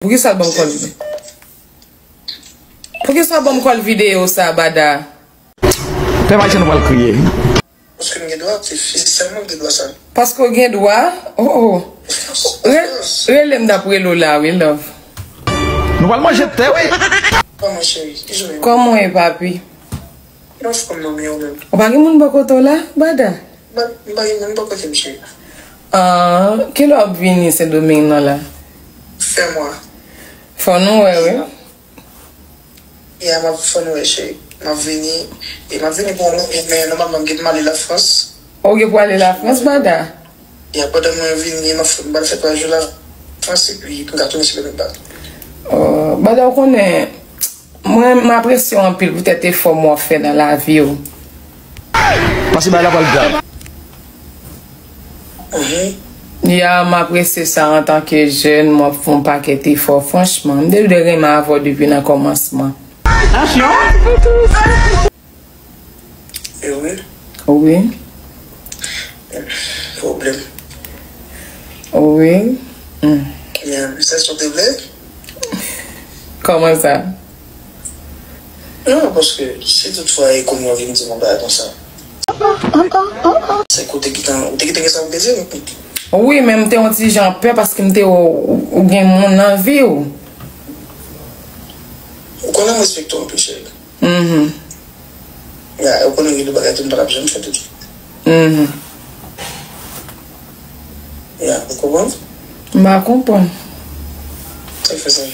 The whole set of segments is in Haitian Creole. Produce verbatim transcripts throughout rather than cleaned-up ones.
Poukisa w ban m kòl videyo? Poukisa w ban m kòl videyo sa, Bada? Pèp ayisyen nou pral kriye. Paske m gen dwa, se, se sèlman m gen dwa sa. Paske w gen dwa? Oh, oh. Re-, rele m, n ap rele w la, wi, love. Nou pral manje tè, wi. Kòman, cheri? Ki jan w ye? Kòman w ye, papi? Mwen anfòm, manmi, ou menm? Ou pa gen moun bò kote w la, Bada? M pa, m pa gen moun bò kote m, cheri. Ah, kilè w ap vini Sendomeng nan la? Fè mwa. Fò nou wè, wi. Ya, m ap fè nou wè, cheri. M ap vini, e m ap vini pou yon moman, men nòmalman, m gen pou m ale Lafrans. Ou gen pou ale Lafrans, Bada? Ya, pandan mwen vini, m ap fè, m pral fè twa jou Lafrans, epi m ka tounen Sendomeng ba. Oh, Bada, ou konnen, mwen, m apresye w anpil poutèt efò m w ap fè nan lavi w. Paske bagay la pral grav. Mhm. Ya, m apresye sa antanke jèn, m ap fè yon pakèt efò, franchman. M te dwe renmen avè w depi nan kòmansman. Tansyon! E wi. Wi. Pwoblèm. Wi. Hmm. Ya, se sa w te vle? Kòman sa? Non, paske si toutfwa e kounye a w vin di m yon bagay konsa. Se kote ki tan, ou te gentan gen sa pou te di m. Wi, men m te yon ti jan pè paske m te wè w, ou gen moun nan vi w. Ou konnen m respekte w anpil, cheri. Mhm. Ya, ou konnen gen de bagay tou m pa t ap janm fè tou. Mhm. Ya, ou konprann? M pa konprann. Sa k fè sa?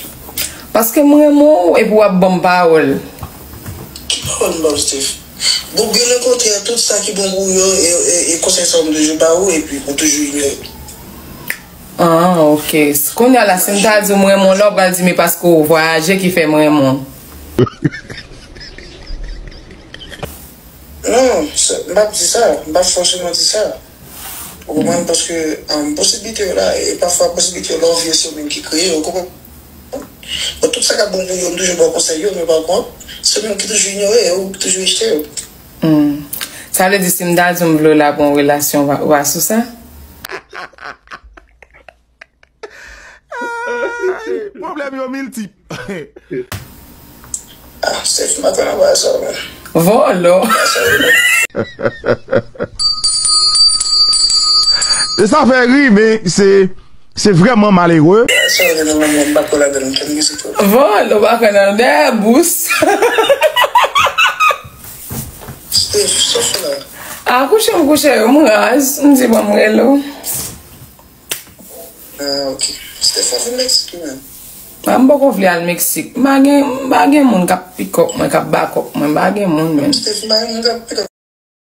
Paske m renmen w epi w ap ban m pawòl. Ki pawòl m ba w, Steph? Bon, gen lè kote a, tout sa ki bon pou ou yo, e, e, e konsèy sa yo m toujou ba ou, epi ou toujou inyore. Ah, ok. Kounye a la, si m ta di w m renmen w la, w pral di m e paske w vwayaje ki fè m renmen w. Non, sa, m p ap di sa. M p ap fòseman di sa. Ou konprann? Paske, um, posiblite yo la, e pafwa posiblite yo la, ou vye se ou menm ki kreye, ou konprann? Bon, tout sa k ap bon pou yo, m toujou ba w konsèy yo, men pa kont, se ou menm ki toujou inyore yo, ou ki toujou rejte yo. Hmm. Sa vle di, si m ta di w m vle w la pou yon relasyon, w a, w a sou sa? Pwoblèm yo miltip. Ah, Steph, m pa kwè nan bagay sa yo, men. Vòlò. E sa fè ri, men se, se vrèman malere. Sa yo gen nan lanmou, m pa kwè ladan l, m tande mizik yo. Vòlò, pa kwè nan dèyè bous. Steph, sa w fè la? A, kouche m kouche, m raz, m di ban m rele w. Ah, ok. Steph ap vin Meksik, wi, menm. A, m poko vle al Meksik. M pa gen, m pa gen moun k ap pick up mwen, k ap back up mwen. M pa gen moun, menm. Steph, m pa gen moun k ap pick up.